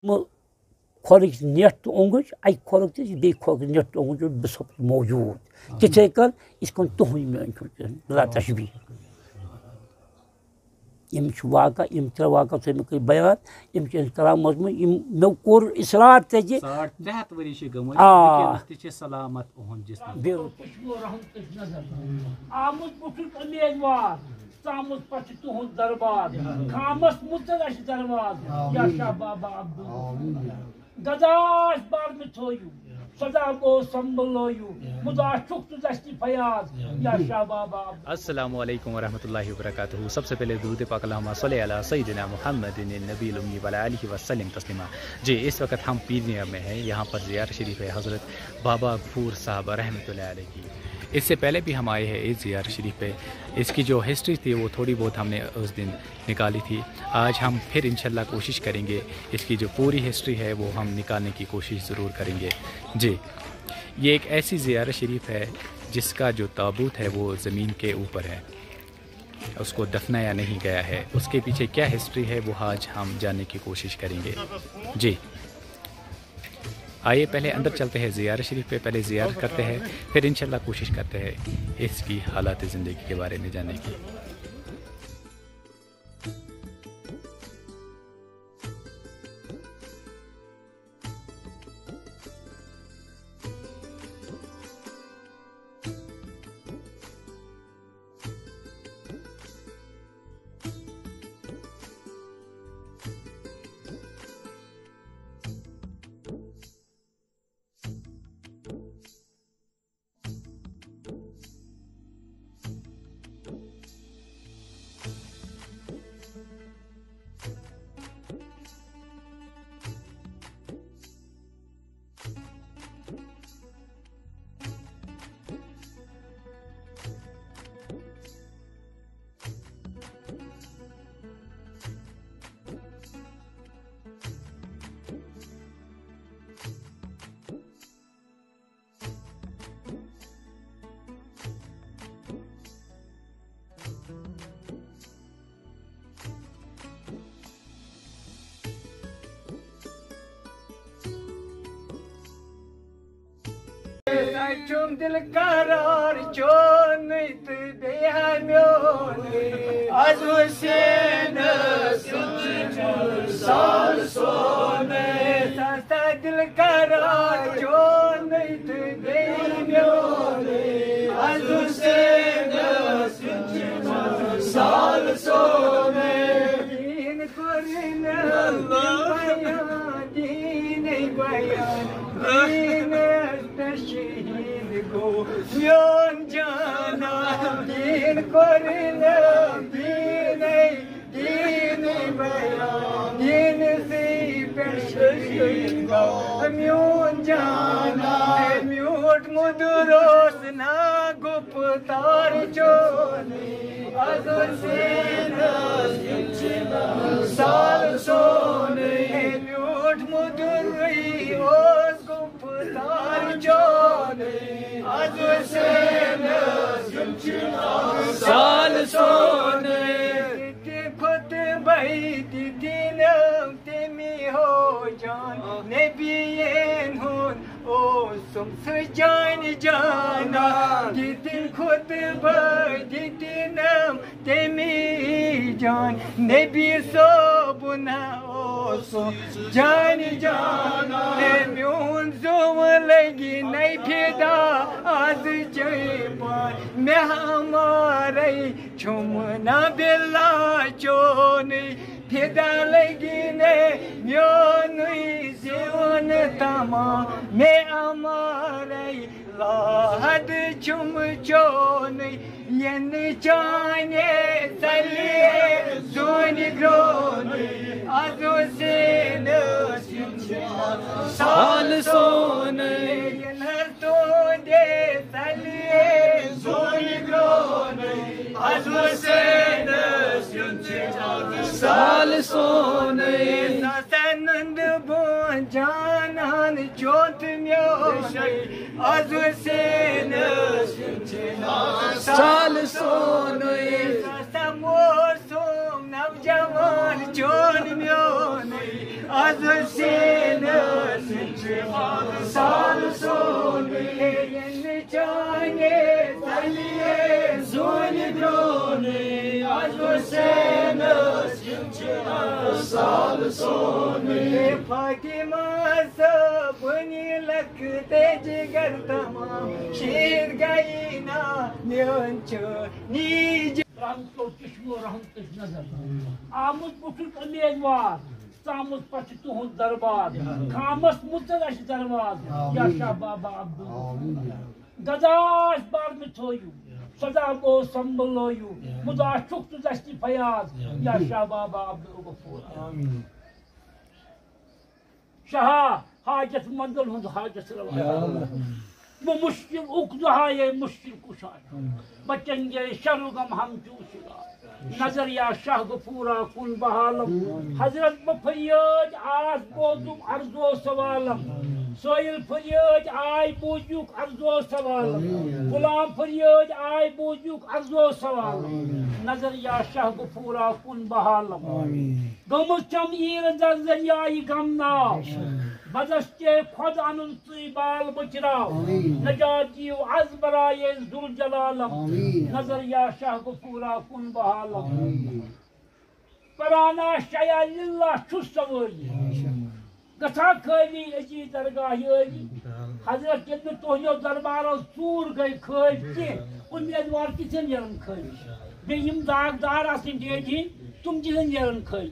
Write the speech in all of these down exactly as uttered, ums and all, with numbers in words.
مہٕ کھۄرٕچ نٮ۪ٹھ تہٕ اوٚنٛگٕج، اَکہِ کھۄرُک تہِ بیٚیہِ کھۄرُک نٮ۪ٹھ تہٕ اوٚنٛگٕج اوس بِسوٚپ موجوٗد۔ تِتھَے کٔنۍ یِتھ کٔنۍ تُہُنٛد میٛٲنۍ چھُ بِلا تشبیٖہ۔ یِم چھِ واقعہ، یِم ترٛےٚ واقعہ تھٲے مےٚ کٔرۍ بیان، یِم چھِ أسۍ کران منٛزٕ منٛزٕ، یِم مےٚ کوٚر اصرار تہِ زِ ساڑ ترٛےٚ ہَتھ ؤری چھِ گٔمٕتۍ، آ۔ وٕنکیٚنَس تہِ چھِ سلامت اُہُنٛد جسم۔ بِلکُل۔ آمُت بُتھُک اُمیدوار، ژامُت پتہٕ تُہُنٛد دربار، خامس مُژر اَسہِ دروازٕ، یا شاہ بابا عبداللہ۔ گداش بار مےٚ تھٲیِو، سدا گوٚو سنبھلٲیِو، مُدا چھُکھ تہٕ دستی فیاض، یا شاہ بابا عبداللہ۔ السلام علیکم ورحمۃ اللہ وبرکاتہ۔ سب سے پہلے درود پاک، اللہم صلی علی سیدنا محمد النبی الامی وعلی آلہ وسلم تسلیما۔ جی، اس وقت ہم پیرنیا میں ہیں، یہاں پر زیارت شریف ہے حضرت بابا غفور صاحب رحمۃ اللہ علیہ کی۔ اس سے پہلے بھی ہم آئے ہیں اس زیارت شریف پہ۔ اس کی جو ہسٹری تھی، وہ تھوڑی بہت ہم نے اس دن نکالی تھی۔ آج ہم پھر انشاءاللہ کوشش کریں گے، اس کی جو پوری ہسٹری ہے، وہ ہم نکالنے کی کوشش ضرور کریں گے۔ جی، یہ ایک ایسی زیارت شریف ہے جس کا جو تابوت ہے، وہ زمین کے اوپر ہے، اس کو دفنایا نہیں گیا ہے۔ اس کے پیچھے کیا ہسٹری ہے، وہ آج ہم جاننے کی کوشش کریں گے۔ جی، آئیے پہلے اندر چلتے ہیں، زیارت شریف پہ پہلے زیارت کرتے ہیں، پھر انشاءاللہ کوشش کرتے ہیں اس کی حالات زندگی کے بارے میں جاننے کی۔ چھُم دِل قرار چونُے تہٕ بیٚیہِ ہا میونُے۔ از حسینس سال سونُے۔ سا دِل قرار چونُے تہٕ بیٚیہِ میونُے۔ از حسینس سال سونُے۔ دیٖن کوٚرُن بیان، دیٖنٕے بیان، دیٖنس پٮ۪ٹھ شہیٖد گوٚو میون جانا۔ دیٖن کوٚرُن دیٖنٕے، دیٖنٕے بیان، دیٖنسٕے پٮ۪ٹھ شہیٖد گوٚو میون جانا۔ میوٗٹھ مُدُر اوس نا گُپتار چونُے، از حسینس سال سونُے۔ میوٗٹھ مُدُرٕے اوس گُپتار چونُے، از حسینس سال سونُے۔ تہِ خطبے دِتِنم تٔمی ہو جان نبیَن ہُنٛد اوسُم سُہ جانہِ جانا۔ دِتِن خطبہٕ دِتِنم تٔمی جان نبی صٲبُن اوسُم جانہِ جانا۔ ہے میون زُو لگی نَے فدا از چے پان مےٚ ہمارے چھُم نہ بِلا چونُے۔ فدا لگی نے میونُے زیون تمام مےٚ امارے لاحد چھُم چونُے۔ ینہٕ چانے ژلے زونہِ گرونُے، از حسین سال سونُے۔ ینہٕ تُہنٛدے ژلے زونہِ گرونُے، از حسین سال سونُے۔ سنند بون جانان چوت میونُے، از حسین سال سونُے۔ سموسوم نوجوان چون میونُے، از حسینس چھِ سال سونُے، ییٚمہِ چانہِ تَلہِ زوٗنہِ درٛونُے۔ از حسینس چھِ سال سونُے۔ فاطمہ صٲبُنہِ لکھ تہٕ جگر تمام، شیٖر گٔیی نا میٲنۍ چٲنی۔ رحمتو چشمو رحمتٕچ نظر۔ آمُت بُتھُک امیدوار، ژامُت پتہٕ تُہُنٛد دربار۔ خامس مُژر اَسہِ درواز، یا شاہ بابا عبدال۔ گدا آسہِ بار مےٚ تھٲیِو، سدا گوٚو سنبھلٲیِو، مُدا چھُکھ تہٕ دستی فیاض، یا شاہ بابا عبدالغفور۔ شاہا حاجت مندن ہُنٛد حاجت روا۔ بہٕ مُشکِل اُک دُہایے مُشکِل کُشا۔ بچن گے شر و غم ہم چوشگا۔ نظر یا شاہ غفورا کُن بہالم۔ حضرت بہٕ فریٲدۍ آس بوزُم عرض و سوالم۔ سٲیِل فریٲدۍ آے بوٗزیُک عرض و سوالم۔ غلام فریٲدۍ آے بوٗزیُک عرض و سوالم۔ نظر یا شاہ غفورا کُن بہالم۔ گٔمٕژ چھَم عیٖر در دٔریایہِ غم ناو۔ بدس چے خۄد اَنُن ژٕے بال بچراو۔ نجات دِیِو از برایے ذوالجلالم۔ نظر یا شاہ غفورا کُن بہالم۔ پرانا شیا للہ چھُس سوٲری۔ گژھان خٲلی أزی درگاہ یٲری۔ حضرت ییٚلہِ نہٕ تُہنٛدیو دربارو ژوٗر گٔے خٲلۍ کینٛہہ، اُمیدوار کِتھٮ۪ن نیرن خٲلی؟ بیٚیہِ یِم داغدار آسن ڈیڈِ ہِنٛدۍ، تِم کِتھٮ۪ن نیرن خٲلی؟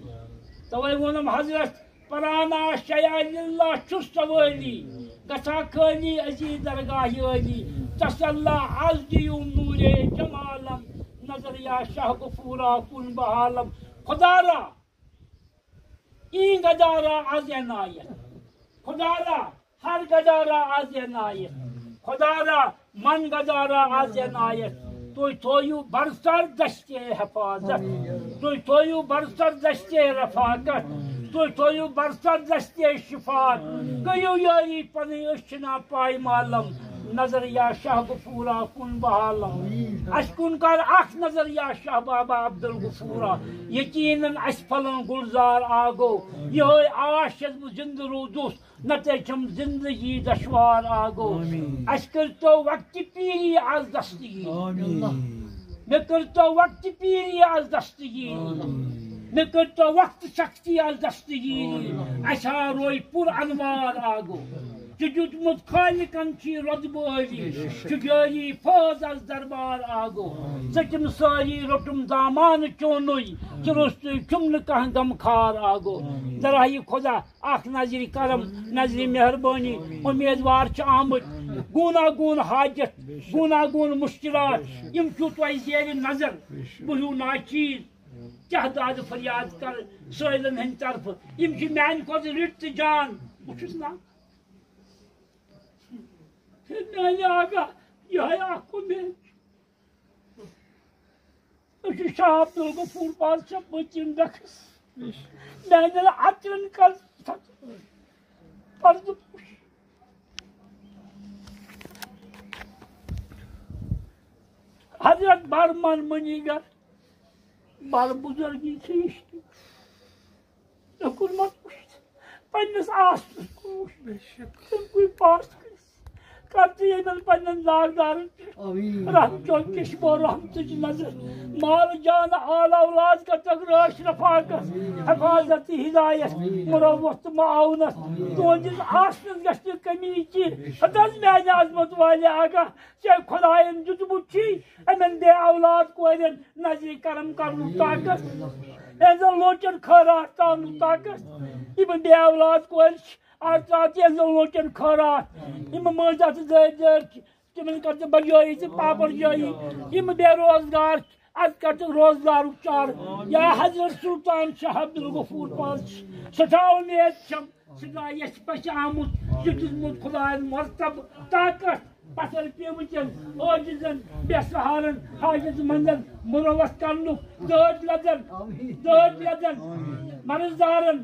توے ووٚنُم حضرت، پرانا شیا للہ چھُس سوٲلی، گژھان خٲلی أزی درگاہ یٲری۔ تسلا از دِیِو نوٗرے جمالم، نظر یا شاہ غفورا کُن بہالم۔ خدا را، این گدا را از عنایت۔ خدا را، ہر گدا را از عنایت۔ خدا را، من گدا را از عنایت۔ تُہۍ تھٲیِو برسر دشتے حفاظت۔ تُہۍ تھٲیِو برسر دشتے رفاقت۔ تُہۍ تھٲیِو برسر دشتے شفاعت۔ کٔرِو یٲری پنٕنۍ، أسۍ چھِنہ پایمالم۔ نظر یا شاہ غفورا کُن بہالم۔ اَسہِ کُن کر اکھ نظر یا شاہ بابا عبدالغفورا۔ یقیناً اَسہِ پھلن گُلزار آگو۔ یِہوٚے آش چھَس بہٕ زِندٕ روٗدُس، نتہٕ چھم زندگی دشوار آگو۔ آمین۔ اَسہِ کٔرۍتو وقتِ پیٖری از دستگیٖر۔ آمین۔ مےٚ کٔرۍتو وقتِ پیٖری از دستگیٖر۔ آمین۔ مےٚ کٔرۍتو وقتِ سختی از دستگیٖر۔ آمین۔ اَسہِ ہا روے پُر انوار آگو۔ ژےٚ دیُتمُت خالقن چھی رۄتبہٕ ٲری۔ بے شک۔ چھُ جٲری فٲض از دربار آگو۔ آمین۔ ژٔٹِم سٲری روٚٹُم دامانہٕ چونُے۔ آمین۔ ژٕ روٚستُے چھُم نہٕ کانٛہہ غمخار آگو۔ آمین۔ درایہِ خۄدا اکھ نظرِ کرم، نظرِ مہربٲنی۔ امیدوار چھِ آمٕتۍ گوٗنا گوٗن حاجت، گوٗنا گوٗن مشکلات، یِم چھِو تۄہہِ زیرِ نظر۔ بہٕ ہیوٗ ناچیز، کیٛاہ دادٕ فریاد کر سٲیلن ہٕنٛدِ طرفہٕ؟ یِم چھِ میانہِ کھۄتہٕ رٕتۍ تہٕ جان۔ بہٕ چھُس نا، ہے میانہِ آقا، یِہوٚے اکھ اُمید۔ أسۍ چھِ شاہ عبدالغفور پادشاہ پٔتِم ڈکھس۔ میانٮ۪ن اَترَن کر پردٕ پوش۔ حضرت برمان منی گر بر بزرگی کھیش۔ ژےٚ کُن مت وٕچھ، پننِس آستس کُن وٕچھ۔ بے شک۔ تٔمۍ کُے پاس کٔرِتھ۔ کر ژٕ یِمن پننٮ۪ن داغدارن پٮ۪ٹھ آمین۔ رحم چون چشمو رحمتٕچ نظر۔ مال جان آل اولاد کر ژٕ رٲچھ رفاقت، حفاظت ہدایت، مروت تہٕ معاونت۔ تُہنٛدِس آسنس گژھِ نہٕ کمی کینٛہہ۔ ہتہٕ حظ میانہِ عظمت والہِ آگاہ، ژےٚ خداین دیُتمُت چھُے یِمن بے اولاد کورٮ۪ن نظرِ کرم کرنُک طاقت، یِہنٛزن لوٗکن خٲراتھ ترٛاونُک طاقت۔ یِم بے اولاد کورِ چھِ، آز ترٛاو تِہنٛزن لوٗکن خٲراتھ۔ یِم مٲنٛزِ اَتھٕ دٲرۍ دٲرۍ چھِ، تِمن کر ژٕ بجٲیی تہٕ پاپر جٲیی۔ یِم بے روزگار چھِ، از کر ژٕ روزگارُک چار۔ یا حضرت سلطان شاہ عبدالغفور پانس چھِ سٮ۪ٹھاہ اُمید چھم۔ سُہ درٛاو یَژھِ پَژھِ آمُت، یہِ دیُتمُت خۄدایَن مرتب طاقت، پَتھر پیمٕتٮ۪ن، عٲجزن، بے سہارن، حاجت مندن مُروَت کرنُک، دٲدۍ لَدن، دٲدۍ لَدن، مرض دارن،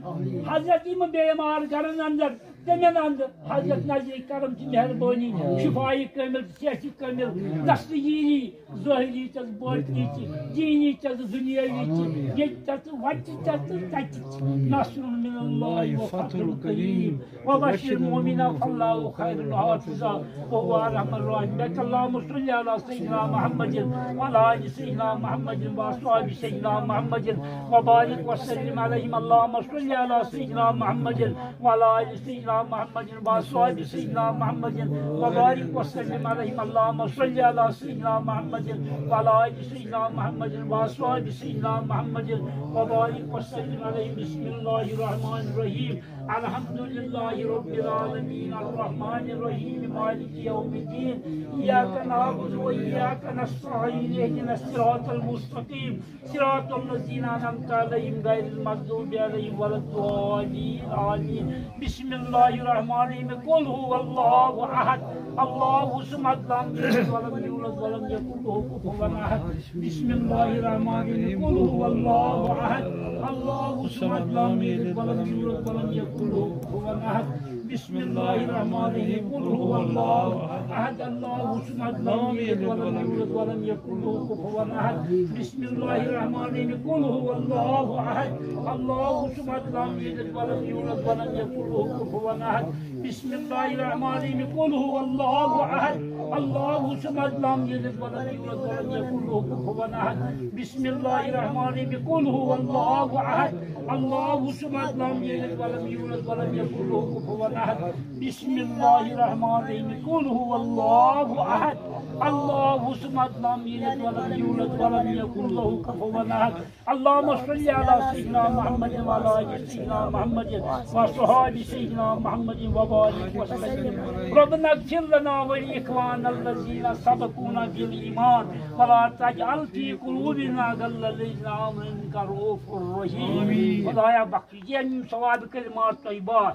حضرت یِم بیمار گرن اندر، تمن اندر حضرت نظر کرم چہ مہربانی، شفای کامل، صحت کامل، دستگیری ظاہری تہ باطنی تہ، دینی تہ دنیاوی تہ، ییٚتہِ تہ وتہِ تہ تہ تتہِ تہ۔ نصر من اللہ و فتح کریم، وبشر المؤمنین فاللہ خیر حافظا وهو ارحم الراحمین۔ اللهم صل على سيدنا محمد وعلى آل سيدنا محمد وأصحاب سيدنا محمد وبارك وسلم عليهم۔ اللهم صل على سيدنا محمد وعلى آل سيدنا محمد وأصحاب سيدنا محمد وبارك وسلم عليهم۔ اللهم صل على سيدنا محمد وعلى آل سيدنا محمد وأصحاب سيدنا محمد وبارك وسلم عليهم۔ بسم الله الرحمن الرحيم۔ الحمد لله رب العالمين، الرحمن الرحيم، مالك يوم الدين، إياك نعبد وإياك نستعين، اهدنا الصراط المستقيم، صراط الذين أنعمت عليهم غير المغضوب عليهم ولا الضالين، آمين۔ بسم الله الرحمن الرحيم، قل هو الله أحد، الله الصمد، لم يلد ولم يولد ولم يكن له كفوا أحد۔ بسم الله الرحمن الرحيم، قل هو الله أحد، الله الصمد، لم يلد ولم يولد ولم يكن له كفوا أحد۔ بسم الله الرحمن الرحيم، قل هو الله أحد، الله الصمد، لم يلد ولم يولد ولم يكن له كفوا أحد۔ بسم الله الرحمن الرحيم، قل هو الله أحد، الله الصمد، لم يلد ولم يولد ولم يكن له كفوا أحد۔ بسم الله الرحمن الرحيم، قل هو الله أحد، الله الصمد، لم يلد ولم يولد ولم يكن له كفوا أحد۔ بسم الله الرحمن الرحيم، قل هو الله أحد، الله الصمد، لم يلد ولم يولد ولم يكن له كفوا أحد۔ بسم الله الرحمن الرحيم، قل هو الله أحد، الله الصمد، لم يلد ولم يولد ولم يكن له كفوا أحد۔ اللهم صل على سيدنا محمد وعلى آل سيدنا محمد وأصحاب سيدنا محمد وبارك وسلم۔ ربنا اغفر لنا ولإخواننا الذين سبقونا بالإيمان ولا تجعل في قلوبنا غلا للذين آمنوا إنك رؤوف رحيم۔ آمين۔ خدایا بخش یِم ثواب کلمات طیبات۔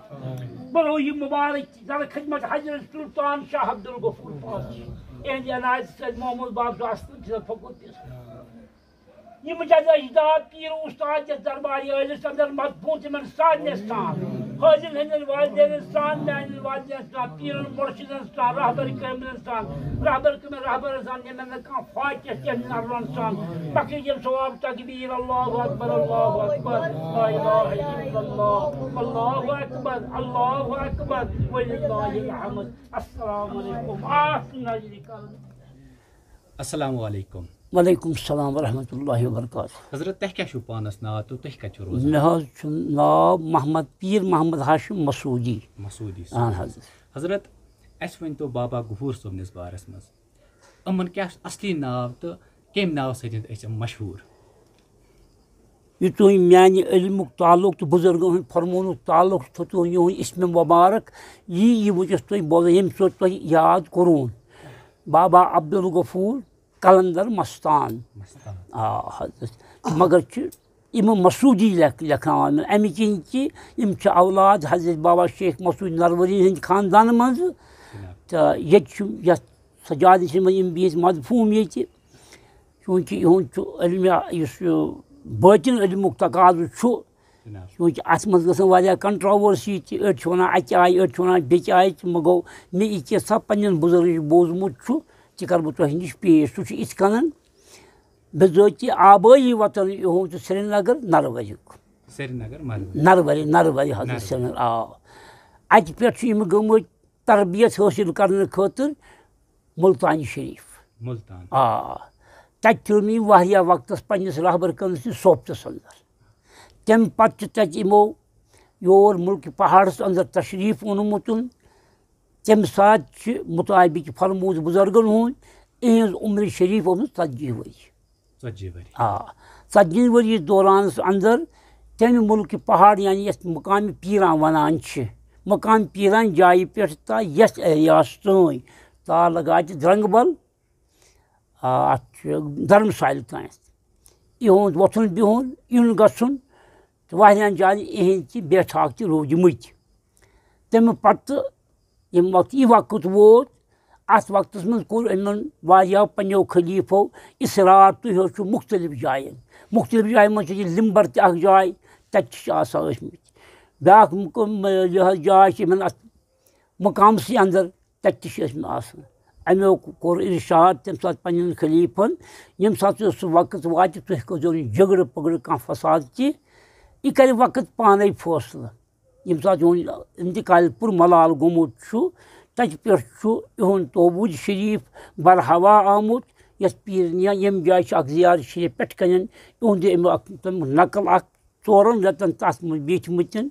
برو یہ مبارک در خدمت حضرت سلطان شاہ عبدالغفور پانچ۔ اہندِ عنایت سۭتۍ محمود باب سُہ اصل چھِ فقط۔ یِم جد اجداد، پیر استاد یتھ دربار عٲلِس اندر مدفون، تِمن سارنٕے سان، حٲضِرن ہٕنٛدٮ۪ن والدینن سان، میانٮ۪ن والدینن سان، پیرن مرشدن سان، رہبر کٲملن سان، رہبر کٲمل رہبرن سان، یِمن نہٕ کانٛہہ فاقہ کینٛہہ نرلن سان، بخشی یِم ثواب تکبیر، اللہ اکبر، اللہ اکبر، لا الہ الا اللہ، اللہ اکبر، اللہ اکبر، وللہ الحمد۔ السلام علیکم۔ آ، نظری کرن۔ السلام علیکم۔ وعلیکم السلام ورحمۃ اللہ وبرکاتہ۔ حضرت، تۄہہِ کیٛاہ چھُو پانَس ناو تہٕ تُہۍ کَتہِ چھِو روزان؟ مےٚ حظ چھُ ناو محمد، پیٖر محمد ہاشم مسعودی۔ مسعودی صٲب۔ اہن حضرت۔ حضرت، اَسہِ ؤنۍتو بابا غفور صٲبنِس بارَس منٛز۔ یِمَن کیٛاہ چھُ اَصلی ناو تہٕ کَمہِ ناوٕ سۭتۍ ٲسۍ یِم مشہوٗر؟ یہِ تُہۍ میانہِ علمُک تعلق تہٕ بُزرگن ہُنٛد فرمونُک تعلق چھُ تُہۍ یِہُنٛد اسمِ مبارک، یی یہِ وٕنکیٚس تُہۍ بوزان، ییٚمہِ سۭتۍ تۄہہِ یاد کوٚروُن۔ بابا عبدالغفور قلندر مستان۔ مستان۔ آ، حضرت۔ مگر چھِ یِم مسعودی لیکھ-، لیکھناوان۔ اَمہِ کِنۍ کہِ یِم چھِ اولاد حضرت بابا شیخ مسعود نروری ہٕنٛدِ خاندانہٕ منٛزٕ۔ جناب۔ تہٕ ییٚتہِ چھُ یَتھ سجادِ چھِ یِم بِہِتھ مدفوٗن ییٚتہِ۔ چوٗنٛکہِ یِہُنٛد چھُ علمِ، یُس یہِ بٲطِن علمُک تقاضہٕ چھُ، جناب۔ چوٗنٛکہِ اَتھ منٛز گژھن واریاہ controversy تہِ، أڑۍ چھِ وَنان اَکہِ آیہِ، أڑۍ چھِ وَنان بیٚکہِ آیہِ، تہٕ مےٚ گوٚو، مےٚ یہِ کینٛژھا پنٛنٮ۪ن بُزرگَن نِش بوٗزمُت چھُ، تہِ کَرٕ بہٕ تۄہہِ نِش پیش۔ سُہ چھُ یِتھ کَنَن، بِذٲتی آبٲیی وطن یِہُنٛد چھُ سرینگر نروَریُک۔ سرینگر مروَرِ۔ نروَرِ، نروَرِ حضرت نروَرِ۔ سرینگر، آ۔ اَتہِ پٮ۪ٹھ چھِ یِم گٔمٕتۍ تربیت حٲصِل کرنہٕ خٲطرٕ مُلتانہِ شریٖف۔ مُلتان۔ آ، تَتہِ تہِ روٗدۍ یِم واریاہ وقتَس پنٛنِس رہبر کٔدلہٕ سٕنٛدِس صحبتَس اندر۔ تَمہِ پتہٕ چھُ تَتہِ یِمو یور مُلکہِ پہاڑَس اندر تشریٖف اوٚنمُت۔ تَمہِ ساتہٕ چھِ مُطابِق فرموٗد بُزرگَن ہُنٛد، یِہٕنٛز عمرِ شریٖف ٲسمٕژ ژتجی ؤری۔ ژتجی ؤری۔ آ، ژتجی ؤری دورانس اندر تمہِ مُلکہِ پہاڑ، یعنی یتھ مقامِ پیران ونان چھِ، مقامِ پیران جایہِ پٮ۪ٹھ تا یتھ ایریاہس تام، تا لگاتہِ درنگبل، آ، اتھ چھُ درمسالہِ تام۔ یِہُنٛد وۄتھُن بِہُن، یُن گژھُن، تہٕ واریاہن جاین یِہنٛدۍ تہِ بیٹھاکھ تہِ روٗدۍمٕتۍ۔ تمہِ پتہٕ ییٚمہِ وقتہٕ یہِ وقت ووت، اتھ وقتس منٛز کوٚر یِمن واریاہو پننیو خلیفو اصرار، تُہۍ حظ چھِو مختلف جاین، مختلف جاین منٛز چھِ یہِ لمبر تہِ اکھ جاے، تتہِ چھِ آسان ٲسمٕتۍ۔ بیٛاکھ مُقام، یہِ حظ جاے چھِ یِمَن اَتھ مُقامسٕے اَندَر، تَتہِ تہِ چھِ ٲسمٕتۍ آسان۔ اَمیُک کوٚر اِرشاد تَمہِ ساتہٕ پنٛنٮ۪ن خلیٖفَن، ییٚمہِ ساتہٕ سُہ وقت واتہِ، تُہۍ کٔرۍزیو نہٕ جھگڑٕ پگڑٕ، کانٛہہ فساد تہِ، یہِ کَرِ وقت پانَے فٲصلہٕ۔ ییٚمہِ ساتہٕ یِہُنٛد اِنتِقالِ پُر ملال گوٚمُت چھُ، تَتہِ پٮ۪ٹھ چھُ یِہُنٛد توبوٗد شریٖف برہوا آمُت، یَتھ پیٖر یا ییٚمہِ جایہِ چھِ اَکھ زیارت شریٖف پٮ۪ٹھ کَنٮ۪ن، یِہُنٛد یہِ اَمیُک اَکھ تَمیُک نقل اَکھ ژورَن رٮ۪تَن تَتھ منٛز بیٖٹھمٕتٮ۪ن،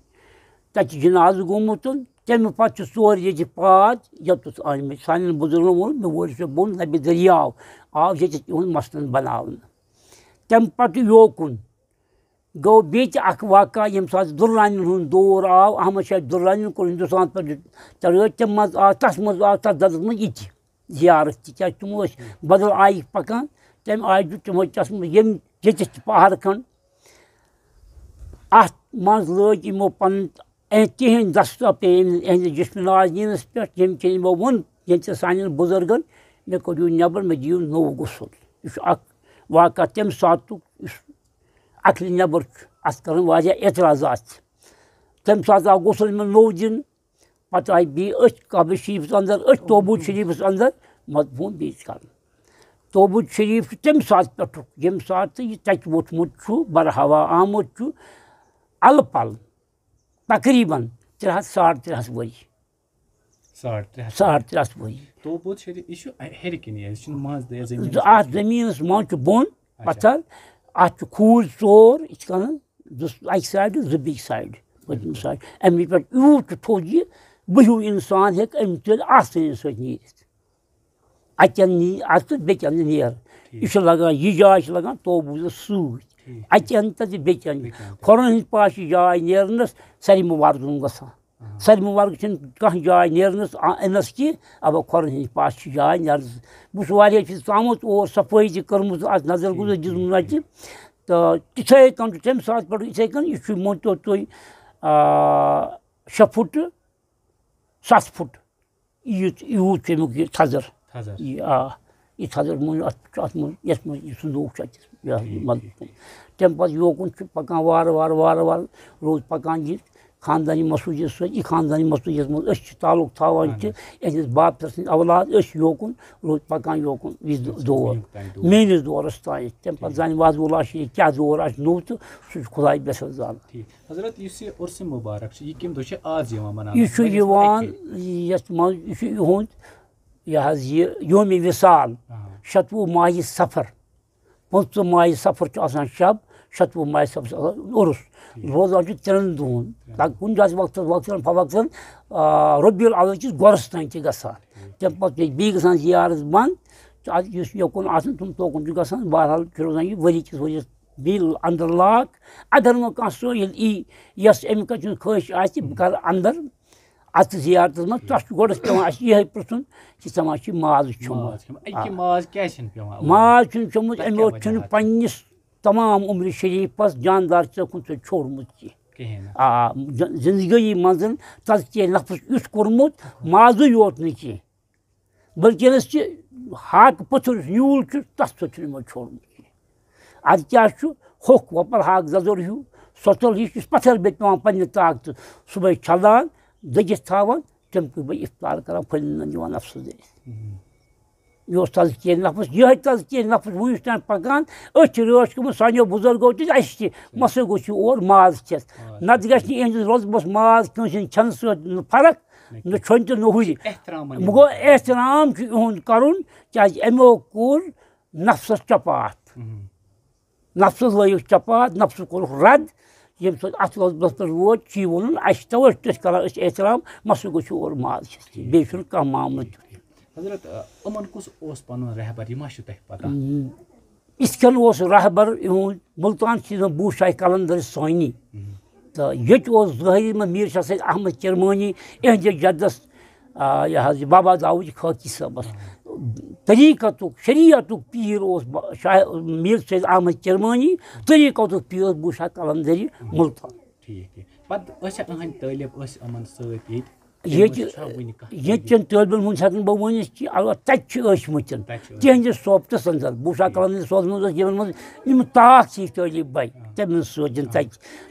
تَتہِ چھُ جنازٕ گوٚمُت۔ تَمہِ پَتہٕ چھِ ژور ییٚتہِ پاد یوٚتَتھ آمٕتۍ۔ سانٮ۪ن بُزرگَن ووٚن، مےٚ وٲتۍ سُہ بۄن، نبی دٔریاو آو ییٚتٮ۪تھ یِہُنٛد مَسلَن بَناونہٕ۔ تَمہِ پَتہٕ یوکُن گوٚو بیٚیہِ تہِ اَکھ واقعہ، ییٚمہِ ساتہٕ دُرانٮ۪ن ہُنٛد دور آو، احمد شاہ دُرانٮ۪ن کوٚر ہِندُستان پٮ۪ٹھ ترٲے، تَمہِ منٛز آو، تَتھ منٛز آو تَتھ دَنٛدَس منٛز یہِ تہِ زیارت تہِ، کیٛازِ تِم ٲسۍ بدل آیہِ پَکان، تَمہِ آیہِ دیُت تِمو تَتھ منٛز ییٚمہِ ییٚتٮ۪تھ تہِ پہر کھنٛڈ۔ اَتھ منٛز لٲگۍ یِمو پَنٕنۍ، اَ-، تِہِنٛدۍ دستہ پیٚیہِ أمِس، یِہِنٛدِس جسمِ نازنیٖنَس پٮ۪ٹھ، ییٚمہِ کِنۍ یِمو ووٚن، ییٚمہِ ژےٚ سانٮ۪ن بُزرگَن، مےٚ کٔڑِو نٮ۪بر، مےٚ دِیِو نوٚو غسل۔ یہِ چھُ اَکھ واقعہ تَمہِ ساتُک، یُس عقلِ نٮ۪بر چھُ، اَتھ کَرَن واریاہ اعتراضات۔ تَمہِ ساتہٕ آو غسل یِمَن نوٚو دِنہٕ، پَتہٕ آیہِ بیٚیہِ أتھۍ قبرِ شریٖفَس اَندَر، أتھۍ توبوٗد شریٖفَس اَندَر مدفوٗن بیٚیہِ کَرُن۔ توبوٗد شریٖف چھُ تَمہِ ساتہٕ پٮ۪ٹھُک، ییٚمہِ ساتہٕ یہِ تَتہِ ووٚتھمُت چھُ، برہوا آمُت چھُ، اَلہٕ پَلہٕ تقریٖباً ترٛےٚ ہَتھ، ساڑ ترٛےٚ ہَتھ ؤری۔ ساڑ ترٛےٚ ہَتھ۔ ساڑ ترٛےٚ ہَتھ ؤری۔ توبوٗد شریٖف، یہِ چھُ ہیٚرِ کِنی حظ، یہِ چھُنہٕ منٛز تہِ حظ زٔمیٖنَس اَتھ منٛز۔ زٔمیٖنَس منٛز چھُ بۄن اچھا۔ پَتھر، اَتھ چھُ کھوٗج ژور، یِتھ کَنَن زٕ اَکہِ سایڈٕ، زٕ بیٚکہِ سایڈٕ، پٔتمہِ سایڈٕ۔ اَمہِ پٮ۪ٹھ یوٗت چھُ تھوٚد یہِ، بہیوٗ اِنسان ہیٚکہِ اَمہِ تیٚلہِ آسٲنی سۭتۍ نیٖرِتھ۔ اَتٮ۪ن نی اَتھ تہٕ بیٚکٮ۪ن نیر۔ ٹھیٖک۔ یہِ چھُ لَگان، یہِ جاے چھِ لَگان توبوٗدَس سۭتۍ۔ ٹھیٖک۔ اَتٮ۪ن تہٕ تہٕ بیٚکٮ۪ن۔ بیٚکٮ۪ن تہٕ۔ کھۄرَن ہِنٛدۍ پاسہٕ چھِ جاے نیرنَس سَرِ مُبارکَن گژھان۔ آ۔ سَرِ مُبارک چھِنہٕ کانٛہہ جاے نیرنَس آ-، اِنَس کینٛہہ، اَبا کھۄرَن ہِنٛدۍ پاسہٕ چھِ جاے نیرنَس۔ بہٕ چھُس واریاہ پھِرِ ژامُت اور، صفٲیی تہِ کٔرمٕژ، اَتھ نظر ٹھیٖک، گُزر ٹھیٖک، دِژمٕژ ٹھیٖک۔ اَتہِ۔ تہٕ تِتھَے کٔنۍ چھُ تَمہِ ساتہٕ پٮ۪ٹھ، یِتھَے کٔنۍ، یہِ چھُ مٲنۍ تو تُہۍ، آ، شےٚ فُٹہٕ، سَتھ فُٹ۔ یُتھ، یوٗت چھُ اَمیُک یہِ تھزر۔ تھزر۔ یہِ، آ، یہِ تھزر مٔنٛزۍ اَتھ، اَتھ منٛز، یَتھ منٛز یہِ صندوٗق چھُ اَتہِ، یہِ حظ ٹھیٖک، مطلب۔ ٹھیٖک، ٹھیٖک۔ تَمہِ پَتہٕ یوکُن چھُ پَکان وارٕ وارٕ، وارٕ وارٕ روٗد پَکان یہِ۔ خاندانی مسعودیَس سۭتۍ، یہِ خاندانی مسعودیَس منٛز أسۍ چھِ تعلق تھاوان اَہَن تہِ، حظ۔ یِہِنٛدِس بابتھٕر سٕنٛدۍ اولاد، أسۍ چھِ یوکُن روٗد پَکان یوکُن، یہِ اَچھا، دور۔ وٕنیُک تام دور۔ میٛٲنِس دورَس تام۔ تَمہِ پَتہٕ ٹھیٖک۔ زانہِ وَزُل آسہِ یہِ کیٛاہ دور آسہِ نوٚو تہٕ سُہ چھُ خۄداے بٮ۪تھ زانان۔ ٹھیٖک۔ حضرت، یُس یہِ عرس مبارک چھُ، یہِ کَمہِ دۄہ چھُ آز یِوان مَناونہٕ؟ یہِ چھُ ؤریَس منٛز یِوان، اَکہِ پھِرِ؟ یَتھ منٛز، یہِ چھُ یِہُنٛد، یہِ حظ یہِ یومِ وِصال، آ۔ شَتوُہ ماہِ صفر، پٕنٛژٕہ ماہِ صفر چھُ آسان شب، شَتوُہ ماہِ صفر چھُ آسان عرس۔ ٹھیٖک۔ روزان چھُ ترٛٮ۪ن دۄہَن۔ ترٛٮ۪ن۔ تَتھ کُنہِ جایہِ چھِ وقتَس، وقتاً فوقتاً، آ، ربیع الاول کِس گۄرَس تام تہِ گژھان۔ ٹھیٖک۔ تَمہِ پَتہٕ چھِ بیٚیہِ گژھان زیارت بنٛد، تہٕ اَتھ یُس یوکُن آسان، تِم توکُن چھِ گژھان۔ بہرحال چھُ روزان یہِ ؤری کِس ؤریَس بیٚیہِ اَندَر لاک۔ اگر نہٕ کانٛہہ سٲیِل ای، یَس اَمہِ کَتہِ ہٕنٛز خٲہِش آسہِ، بہٕ کَرٕ اَندَر اَتھ زیارتَس منٛز، تۄہہِ چھُ گۄڈَس پٮ۪وان اَسہِ یِہوٚے پِرٛژھُن کہِ ژےٚ ما چھُے ماز کھیوٚمُت؟ ماز کھیوٚمُت۔ اَدٕ یہِ آ۔ ماز کیٛازِ چھِنہٕ پٮ۪وان؟ ماز چھُنہٕ کھیوٚمُت، تَتھ أمۍ کیٛاہ اوس چھُنہٕ وجہ چھُ؟ پنٛنِس تمام عمرِ شریٖفَس جاندار ژےٚ کُن ژےٚ چھوٚڑمُت کینٛہہ۔ کِہیٖنۍ نہٕ۔ آ، ز-، زِندگٲیی منٛز تَتھ کینٛہہ نفس یُتھ کوٚرمُت، مازٕے یوت نہٕ کینٛہہ۔ بلکہِ چھِ ہاکہٕ پٔتھٕر یُس نیوٗل چھُ، تَتھ سۭتۍ چھُ یِمو چھوٚڑمُت۔ اَدٕ کیٛاہ چھُ؟ ہوٚکھ وۄپَر ہاکھ زَزُر ہیوٗ، سۄژَل ہِش، یُس پَتھَر بیٚیہِ پٮ۪وان پنٛنہِ طاقتہٕ صُبحٲے چھَلان، دٔگِتھ تھاوان، تَمہِ کُے بہٕ اِفطار کَران، پھٔلۍ نُنَن دِوان نفسَس دٔرِتھ۔ مہم۔ یہِ اوس تَزکیہ نفس، یِہوٚے تَزکیہ نفس وٕنیُک تام پَکان۔ أتھۍ چھِ رٲچھ کٔرمٕژ سانیو بُزرگو تہِ، اَسہِ تہِ۔ مَسٕے گوٚژھ یہِ اور ماز کھٮ۪تھ۔ ماز۔ نَتہٕ گژھِ نہٕ یِہِنٛدِس رۄتبَس ماز کٲنٛسہِ ہِنٛدِ کھٮ۪نہٕ سۭتۍ نہٕ فرق۔ نہ نہ کینٛہہ۔ کھیوٚن تہِ نہ ہُرِ۔ احترامن وۄنۍ گوٚو یِوان۔ احترام چھُ یِہُنٛد کَرُن، کیٛازِ اَمیو کوٚر نفسَس چپاتھ۔ مہم۔ نفسَس لٲیِکھ چپاتھ، نفسَس کوٚرُکھ رد، ییٚمہِ سۭتۍ اَتھ وۄتھنَس پٮ۪ٹھ ووت، چھُ یہِ ووٚنُن، اَسہِ چھِ تَوَے چھِ أسۍ کَران أسۍ احترام، مَسٕے گوٚژھ یہِ اورٕ ماز کھٮ۪تھ۔ بیٚیہِ چھُنہٕ کانٛہہ معاملہٕ تیُتھ۔ حضرت، آ، یِمَن کُس اوس پَنُن رہبر، یہِ ما چھُ تۄہہِ پَتہ؟ اۭں، یِتھ کٔنۍ اوس رہبر یِہُنٛد مُلتان چھِ یِوان بوٗ شاہہِ قلندر ثٲنی۔ مہم۔ تہٕ ییٚتہِ اوس ظٲہِر منٛز میٖر شاہ سید احمد کرمٲنی، یِہٕنٛدِس جدس، آ، یہِ حظ یہِ بابا داوود خٲکی صٲبس۔ طریٖقتُک، شریعتُک پیٖر اوس با-، شاہ-، میٖر سید احمد کرمٲنی، طریٖقتُک پیٖر اوس بوٗ شاہ قلندری مُلتان۔ ٹھیٖک، ٹھیٖک۔ پتہٕ ٲسیا أہٕنٛدۍ طٲلب ٲسۍ یِمن سۭتۍ ییٚتہِ؟ ییٚتہِ، یِمن چھا وُنہِ کانٛہہ ییٚتہِ چٮ۪ن طٲلبن ہُنٛد ہٮ۪کہٕ نہٕ بہٕ ؤنِتھ کہِ البتہ تَتہِ چھِ ٲسۍ مٕتۍ۔ تَتہِ چھِ ٲسۍ۔ تِہنٛدِس صحبتس اندر، بوٗ شاہ قلندری صٲبس منٛز ٲسۍ یِمن منٛز یِم تاکھ چھِ یہِ طٲلب بے۔ آ۔ تٔمِس سۭتۍ تَتہِ۔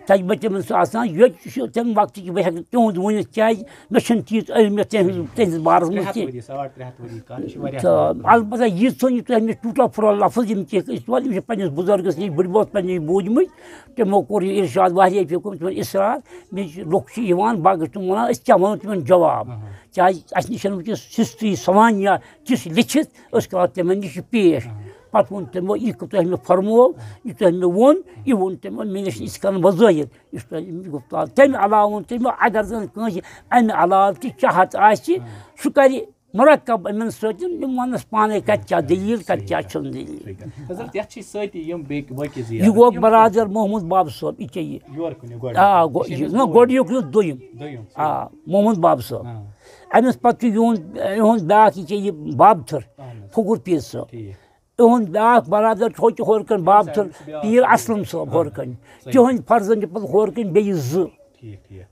تَتہِ بہٕ تٔمِس سۭتۍ آسان، ییٚتہِ چھُ تَمہِ وقتہٕ کہِ بہٕ ہٮ۪کہٕ نہٕ تِہُنٛد ؤنِتھ، کیٛازِ مےٚ چھُنہٕ تیٖژ علم تٔہٕنٛز، تٔہٕنٛدِس بارَس منٛز ترٛےٚ ہَتھ کینٛہہ۔ ؤری، ساڑ ترٛےٚ ہَتھ ؤری کَتھ چھِ واریاہ تہٕ کَتھ۔ البتہ یہِ ژھٕن یہِ تۄہہِ مےٚ ٹوٗٹا پھوٗٹا لفظ یِم کینٛہہ ٲسۍ وَنان، یِم چھِ پنٛنِس بُزرگَس نِش، بٔڈِبَب پنٛنہِ نِش بوٗزمٕتۍ، تِمو کوٚر یہِ اِرشاد واریاہ پھِرِ کوٚرمُت تِمَن اِصرار، مےٚ چھِ لُکھ چھِ یِوان، باقٕے چھِ تِم وَنان، أسۍ کیٛاہ وَنو تِمَن جواب؟ کیٛازِ اَسہِ نِش چھَنہٕ وٕنکیٚس ہِسٹرٛی سوانحہ تِژھ لیٚکھِتھ، أسۍ کَرو تِمَن نِش یہِ پیش۔ پَتہٕ ووٚن تِمو، یہِ تۄہہِ مےٚ فرموو، یہِ تۄہہِ مےٚ ووٚن، یہِ ووٚن تِمو، مےٚ نِش یِتھ کٔنۍ وۄنۍ ظٲہِر۔ یُس تۄہہِ أمِس گُفتار، تَمہِ علاوٕ ووٚن تٔمۍ، اگر زَن کٲنٛسہِ اَمہِ علاوٕ تہِ چاہت آسہِ، سُہ کَرِ مرکب یِمَن سۭتۍ، یِم وَنَس پانَے کَتہِ کیٛاہ دٔلیٖل، کَتہِ کیٛاہ چھُنہٕ دٔلیٖل۔ حضرت، یَتھ چھِ سۭتی یِم بیٚکۍ باقٕے زیارت۔ یہِ گوٚو یِم برادر محمد باب صٲب، یہِ کیٛاہ یہِ؟ یورٕ کُن، یہِ گۄڈٕ۔ آ، گۄ-، یہِ چھِ یہِ، أمِس نہ، گوٚو گۄڈٕ یُک یُس دوٚیِم۔ دوٚیِم۔ آ، محمد باب صٲب۔ آ۔ أمِس پَتہٕ چھُ یِہُنٛد، یِہُنٛد بیٛاکھ یہِ کیٛاہ یہِ بابتھٕر، اہن حظ۔ فخر پیٖر صٲب۔ ٹھیٖک۔ یِہُنٛد بیٛاکھ برادر چھُ ہوٚتہِ ہورٕ کَنۍ بابتھٕر، سُہ بیٛاکھ۔ پیٖر اسلم صٲب ہورٕ کَنۍ۔ صحیح۔ تِہُنٛدۍ فرزند چھِ پَتہٕ ہورٕ کَنۍ بیٚیہِ زٕ۔ ٹھیٖک، ٹھیٖک۔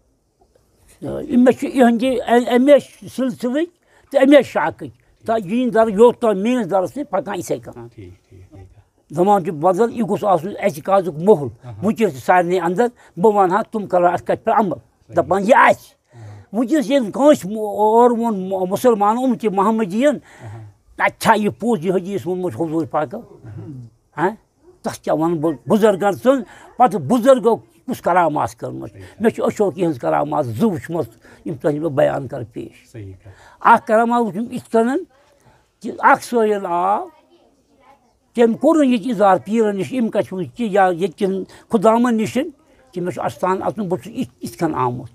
تہٕ مےٚ چھِ یِہٕنٛدِ اَ-، اَمے سِلسِلٕکۍ تہٕ اَمے شاخٕکۍ۔ تہٕ یِہِنٛدۍ درس یوٚت تام میٛٲنِس درس نِش پَکان یِتھَے کٔنۍ۔ ٹھیٖک، ٹھیٖک، ٹھیٖک۔ زمانہٕ چھُ بدل، یہِ گوٚژھ آسُن اعتقادُک ماحول۔ اہن۔ وٕنکیٚس چھِ سارنٕے اندر، بہٕ وَنہٕ ہا، تِم کَرَن اَتھ کَتھِ پٮ۪ٹھ عمل۔ صحیح۔ دَپان، یہِ آسہِ۔ اہن۔ وٕنکیٚس ییٚلہِ کٲنٛسہِ مو-، اورٕ ووٚن مُ-، مُسلمان، اُمتی محمدیٖن، اہن۔ اَتہِ چھا یہِ پوٚز، یہِ حدیث ووٚنمُت حضوٗر پاکَو؟ اہن۔ ہاں؟ تَتھ کیٛاہ وَنہٕ بہٕ؟ بُزرگَن سٕنٛز، پَتہٕ بُزرگو کُس کرامات کٔرمٕژ؟ صحیح۔ مےٚ چھِ أچھو کینٛہہ ہٕنٛز کرامات زٕ وٕچھمٕژ، یِم تۄہہِ بہٕ بیان کَرٕ پیش۔ صحیح کَتھ۔ اَکھ کرامات وٕچھُم یِتھ کٔنَن کہِ اَکھ سٲیِل آو، تٔمۍ کوٚر نہٕ یہِ تہِ اظہار پیٖرَن نِش، یِم کَتہِ چھِ وٕنہِ کہِ یا ییٚتہِ کٮ۪ن خُدامَن نِش کہِ مےٚ چھُ اَستان اَژُن، بہٕ چھُس یِتھ، یِتھ کٔنۍ آمُت۔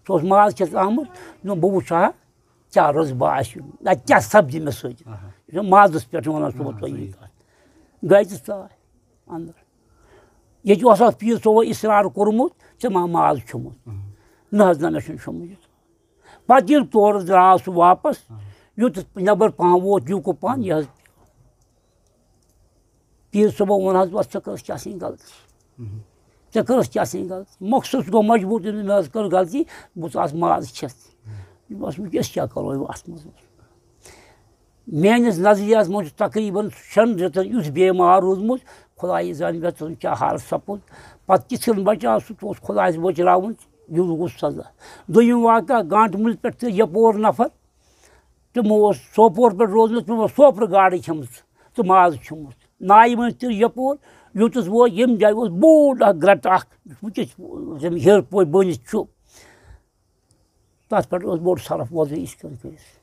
سُہ اوس ماز کھٮ۪تھ آمُت، دوٚپُن، بہٕ وٕچھِ ہا، کیٛاہ رۄسبا آسہِ، اَتہِ کیٛاہ سَپدِ مےٚ سۭتۍ۔ اہا۔ یہِ چھُ مازَس پٮ۪ٹھ وَنان، صُبحَس آ، تۄہہِ یہِ صحیح۔ کَتھ۔ گٔے تہٕ ژاے اَندَر۔ ییٚتہِ اوس اَتھ پیٖر صٲبو اِصرار کوٚرمُت، ژےٚ ما ماز کھیوٚمُت؟ اہا۔ نہ حظ، نہ، مےٚ چھُنہٕ کھیوٚمُت یہِ۔ پتہٕ ییٚلہِ تورٕ درٛاو سُہ واپس، آ۔ یوٚتَتھ نٮ۪بر پہم ووت، یوٗکُن پہم، یہِ حظ پیٖر صٲبو ووٚن حظ، وَس، ژےٚ کٔرٕتھ کیٛاہ سا غلطی؟ مہم۔ ژےٚ کٔرٕتھ کیٛاہ سا غلطی؟ مۄخصر گوٚو مجبوٗر، تٔمۍ، مےٚ حظ کٔر غلطی، بہٕ ژاس ماز کھٮ۪تھ۔ مہم۔ بس، وۄنۍ أسۍ کیٛاہ کَرو اَتھ منٛز؟ میٛٲنِس نظریَس منٛز چھُ تقریٖباً شٮ۪ن رٮ۪تَن یُتھ بیمار روٗدمُت، خۄدایہِ زانہِ مےٚ تِم کیٛاہ حال سَپُد۔ پَتہٕ کِتھ کٔنۍ بَچاو سُہ، تہٕ اوس خۄدایَس بٔچراوُن، یہِ گوٚو سزا۔ دوٚیِم واقعہ، گانٛٹہٕ مُلہِ پٮ۪ٹھ تہٕ یَپور نفر، تِمو اوس سوپور پٮ۪ٹھ روزمُت، تِمو اوس سوپرٕ گاڈٕ کھٮ۪مٕژ تہٕ ماز کھیوٚمُت۔ نایہِ منٛز تہِ یَپور، یوٚتَس ووت، ییٚمہِ جایہِ اوس بوٚڑ اَکھ گرٛٹہٕ اَکھ، وٕنکیٚس زَن ہیٚرِ پورِ بٔنِتھ چھُ۔ تَتھ پٮ۪ٹھ اوس بوٚڑ سۄرُپھ وۄزُے یِتھ کٔنۍ کٔرِتھ۔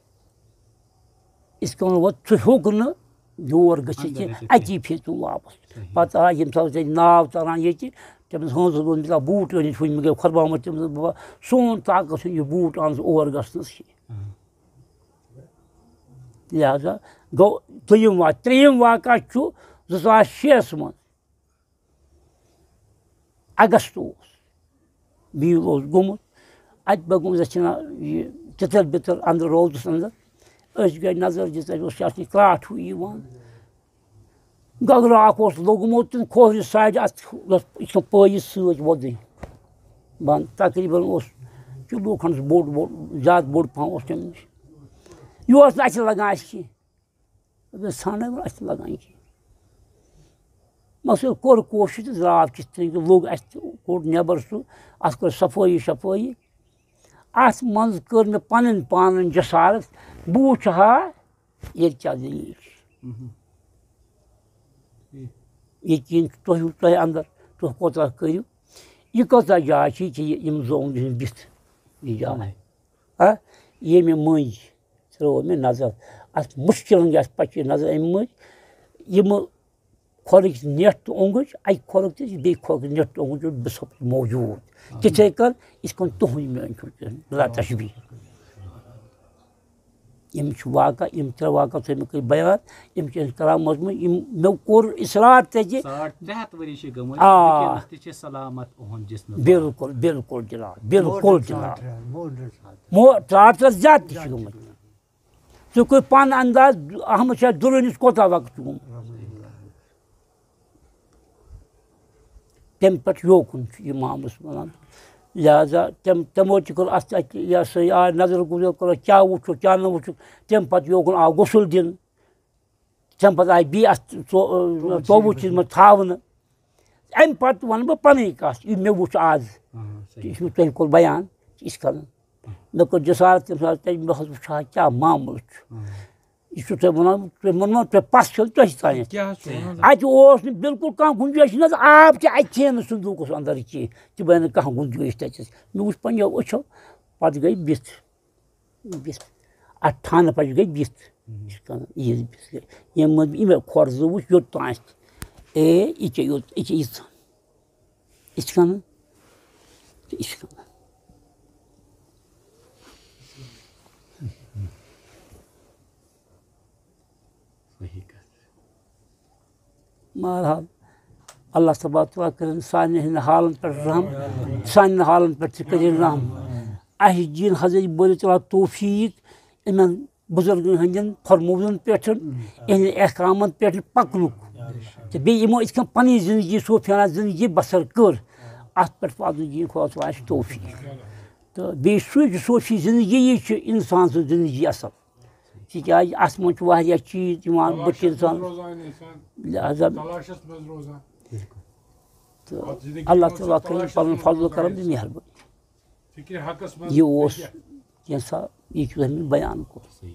یِتھ کٔنۍ وۄنۍ ژٕ ہیوٚک نہٕ یور گٔژھِتھ اَندر کینٛہہ، أژِتھ کینٛہہ۔ اَتی پھیٖر تِم واپَس۔ صحیح۔ پَتہٕ آے ییٚمہِ ساتہٕ تَتہِ ناو تَران ییٚتہِ، تٔمِس ہٲنزَس ووٚن، مےٚ بوٗٹ أنِتھ، وٕنہِ مےٚ گٔے خۄدمامَتھ، تٔمِس دوٚپ، بابا، سون طاقت چھُنہٕ یہِ بوٗٹ اَننَس اور گژھنَس کینٛہہ۔ اہم۔ لہذا گوٚو دوٚیِم واقعہٕ۔ ترٛیٚیِم واقعہٕ چھُ زٕ ساس شےٚ ہَس منٛز۔ اگست اوس، بیٖل اوس گوٚمُت، اَتہِ بَگوم زَچھِ نا یہِ تِتَر بِتَر اَندَر، روزَس اَندَر۔ أسۍ گٔے نظر دِژ، اَتہِ اوس یَتھ یہِ کرٛاٹھ ہیوٗ یِوان۔ گگرٕ اَکھ اوس لوٚگمُت تہٕ کھوورِ سایڈِ اَتھ، یَتھ، یِتھ کٔنۍ پٲیِس سۭتۍ وۄدٕنۍ بنٛد۔ تقریٖباً اوس کِلوٗ کھنٛڈَس بوٚڑ، بوٚڑ، زیادٕ بوٚڑ پَہَم اوس تَمہِ نِش۔ یہِ اوس نہٕ اَتھِ لَگان اَسہِ کینٛہہ۔ دوٚپمَس، ژھانٛڈَے وۄنۍ، اَسہِ چھِ لَگان یہِ۔ مگر سُہ کوٚر کوٗشِش تہٕ درٛاو کِتھ تام تہٕ لوٚگ اَسہِ تہٕ کوٚڑ نٮ۪بَر سُہ، اَتھ کٔر صفٲیی شفٲیی۔ اَتھ منٛز کٔر مےٚ پَنٕنۍ پانَن جسارت، بہٕ وٕچھِ ہا ییٚتہِ کیٛاہ دٔلیٖل چھِ۔ مہم۔ ییٚتہِ یِن تُہۍ، تۄہہِ اَندَر، تُہۍ کوتاہ کٔرِو، یہِ کۭژاہ جاے چھِ، یہِ چھِ یہِ، یِم زوٗن دِتھ یہِ جاے۔ آ، ییٚمہِ مٔنٛزۍ ترٛٲو مےٚ نظر۔ اَتھ مُشکِلَن گژھِ پَتہٕ یہِ نظر اَمہِ مٔنٛزۍ۔ یِمہٕ کھۄرٕکۍ نٮ۪ٹ تہٕ اوٚنٛگٕج، اَکہِ کھۄرُک تہِ بیٚیہِ کھۄرُک نٮ۪ٹ تہٕ اوٚنٛگُج اوس بِسَپُت موجوٗد۔ تِتھَے کٔنۍ یِتھ کٔنۍ تُہُنٛد میٛٲنۍ چھُ بِلا تشبیہ۔ یِم چھِ واقعہ، یِم ترٛےٚ واقعہ تھٲے مےٚ کٔرۍ بیان، یِم چھِ أسۍ کران مضموٗن، یِم مےٚ کوٚر اِصرار تہِ زِ ساڑ ترٛےٚ ہَتھ ؤری چھِ گٔمٕتۍ، آ۔ وٕنکیٚنَس تہِ چھِ سلامت اُہُنٛد جسم۔ بِلکُل، بِلکُل جِناب، بِلکُل ماڈرن جِناب۔ ساڑ ترٛےٚ ہَتھ، ماڈرن ساڑ ترٛےٚ ہَتھ۔ مو-، ساڑ ترٛےٚ ہَتھ زیادٕ تہِ چھِ گٔمٕتۍ۔ ژٕ کوٚر پانہٕ انداز، احمد شاہ درٲنِس کوتاہ وقت چھُ گوٚمُت؟ تَمہِ پٮ۪ٹھ یوکُن چھُ اِمامَس وَنان۔ لہذا تٔمۍ، تِمو تہِ کوٚر اَتھ اَتہِ، یہِ ہسا یہِ، آے نظر گُزر کوٚرُکھ، کیٛاہ وُچھُکھ، کیٛاہ نہٕ وُچھُکھ۔ تَمہِ پَتہٕ یوکُن آو غسل دِنہٕ۔ تَمہِ پَتہٕ آیہِ بیٚیہِ اَتھ ژو-، ژوٚوُہ چیٖز منٛز تھاونہٕ۔ اَمہِ پَتہٕ وَنہٕ بہٕ پَنٕنۍ کَتھ، یہِ مےٚ وُچھ آز، آ، صحیح۔ یہِ چھُ تۄہہِ کوٚر بیان، یہِ چھُ کَرُن۔ مےٚ کوٚر جسارت تَمہِ ساتہٕ، تَمہِ دۄہ حظ وٕچھ ہا کیٛاہ معاملہٕ چھُ۔ آ۔ یہِ چھُ تۄہہِ وَنان، تۄہہِ ووٚنمو، تۄہہِ پَس چھو تۄہہِ تانٮ۪تھ۔ کیٛاہ حظ چھُ وَنان؟ اَتہِ اوس نہٕ بِلکُل کانٛہہ گُنجٲیِش، نہ حظ آب تہِ اَتہِ کھیٚیہِ نہٕ صندوٗقَس اَندَر کینٛہہ، تہِ بَنہِ نہٕ کانٛہہ گُنجٲیِش تَتٮ۪س۔ مےٚ وٕچھ پنٛنیو أچھو، پَتہٕ گٔے بِتھ، بِتھ۔ اَتھ ٹھانہٕ پَچہِ گٔے بِتھ۔ یِتھ کٔنۍ عیٖد بِتھ گٔے۔ ییٚمہِ منٛز یِمے کھۄر زٕ وٕچھ یوٚت تام اَسہِ۔ اے، یہِ کیٛاہ یوٚت، یہِ کیٛاہ ییٖژ۔ یِتھ کٔنۍ، تہٕ یِتھ کٔنۍ۔ صحیح کَتھ۔ بہرحال، اللہ تبارک و تعالیٰ کٔرِن سانٮ۪ن ہٕنٛدٮ۪ن حالَن پٮ۪ٹھ رحم، سانٮ۪ن حالَن پٮ۪ٹھ تہِ کٔرِن رحم۔ اَسہِ دِیِن حضرت بٲری تعالیٰ توفیٖق یِمَن بُزرگَن ہٕنٛدٮ۪ن فرموٗدَن پٮ۪ٹھ، یِہِنٛدٮ۪ن احکامَن پٮ۪ٹھ پَکنُک۔ تہٕ بیٚیہِ یِمو یِتھ کٔنۍ پَنٕنۍ زِندگی، صوفیانہ زِندگی بسر کٔر، اَتھ پٮ۪ٹھ پَکنُک دِیِن خۄدا تعالیٰ اَسہِ توفیٖق۔ تہٕ بیٚیہِ سُے صوفی زِندگی یی چھِ اِنسان سٕنٛز زِندگی اَصٕل۔ تِکیٛازِ اَتھ منٛز چھُ واریاہ چیٖز یِوان بٔتھِ اِنسان۔ لہذا تہٕ اللہ تعالیٰ کٔرِن پَنُن فضل و کرم تہٕ مہربٲنی۔ یہِ اوس کینٛژھا یہِ کہِ تۄہہِ مےٚ بیان کوٚر۔ صحیح۔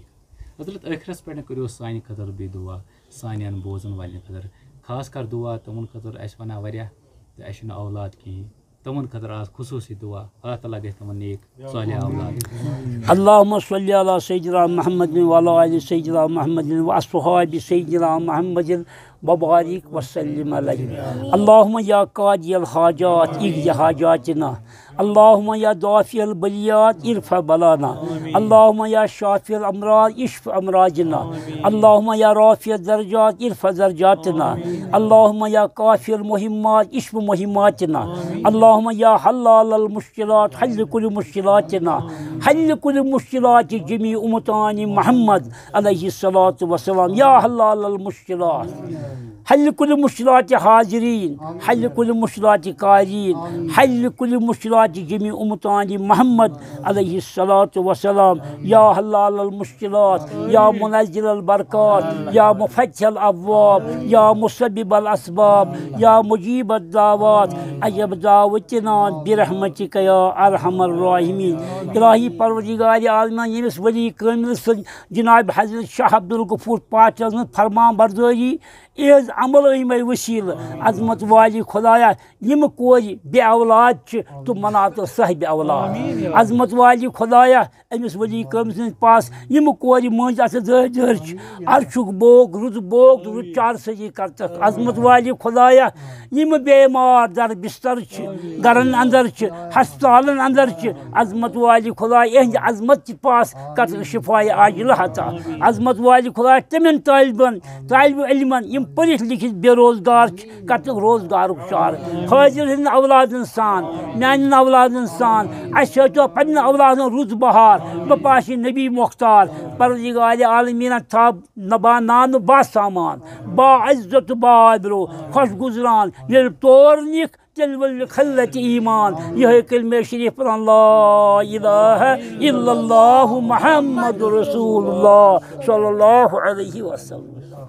حضرت، ٲخرس پٮ۪ٹھ کٔرِو سانہِ خٲطرٕ بیٚیہِ دُعا، سانٮ۪ن بوزن والٮ۪ن خٲطرٕ۔ خاص کر دُعا تِمن خٲطرٕ، اَسہِ وَنان واریاہ تہٕ اَسہِ چھُنہٕ اولاد کِہیٖنۍ۔ تِمن خٲطرٕ آز خصوٗصی دُعا، اللہ تعالیٰ گژھِ تِمن نیک صالح اولاد۔ اللہم صلی علی سیدنا محمد وعلی آل سیدنا محمد و اصحاب سیدنا محمد وبارک وسلم علیہ۔ اللہم یا قاضی الحاجات اقض حاجاتنا۔ اللہم یا دافع البلیات ارفع بلانا۔ اللہم یا شافی الامراض اشف امراضنا۔ اللہم یا رافع الدرجات ارفع درجاتنا۔ اللہم یا کافی المہمات اشف مہماتنا۔ اللہم یا حلال المشکلات حل کل مشکلاتنا۔ حل کل مشکلات جمیع امتان محمد علیہ الصلاۃ والسلام۔ یا حلال المشکلات، حل کل مشکلات حاضرین، حل کل مشکلات قارین، حل کل مشکلات جمیع امتان محمد علیہ الصلاۃ والسلام۔ یا حلال المشکلات، یا منزل البرکات، یا مفتح الابواب، یا مسبب الاسباب، یا مجیب الدعوات، اجب دعوتنا برحمتک یا ارحم الراحمین۔ الہی پروردگار عالمین، ییٚمِس ولی کٲمِل سٕنٛدۍ جناب حضرت شاہ عبدالغفور پاٹل سٕنٛز فرمان بردٲری، یِہٕنٛز عمل أنۍ مےٚ وسیٖلہٕ۔ عظمت والی خدایا، یِم کورِ بے اولاد چھِ، تِم بناو تو صاحب اولاد۔ عظمت والی خدایا، أمِس ولی کٲمِل سٕنٛدِس پاس یِم کورِ مٔنٛزۍ آسہِ دٲرۍ دٲرۍ چھِ، عرشُک بوگ، رُت بوگ تہٕ رُت چار سٲزی کرتکھ۔ عظمت والی خدایا، یِم بیمار در بستر چھِ، گرن اندر چھِ، ہسپتالن اندر چھِ، عظمت والی خدایا، یِہنٛدِ عظمت چہِ پاس کرتکھ شفایہِ عاجلہ عطا۔ عظمت والی خدایا، تِمن طٲلبن، طٲلب علمن، یِم پٔرِتھ لیکھِتھ بے روزگار چھِ، کرتکھ روزگارُک چار۔ حٲضِر ہٕنٛدٮ۪ن اولادن سان، میانٮ۪ن اولادن سان، اسہِ ہٲوتو پننٮ۪ن اولادن رُت بہار، بہٕ پاشِ نبی مختار، پروردگار عالمیٖنن تھاو نبا نانہٕ با سامان، با عزت با آبرو، خۄش گُزران، ییٚلہِ تور نِکھ، تیٚلہِ ؤلِو خلت ایمان۔ یِہوٚے کلمہ شریف پران، لا الہ الا اللہ محمد رسول اللہ صلی اللہ علیہ وسلم۔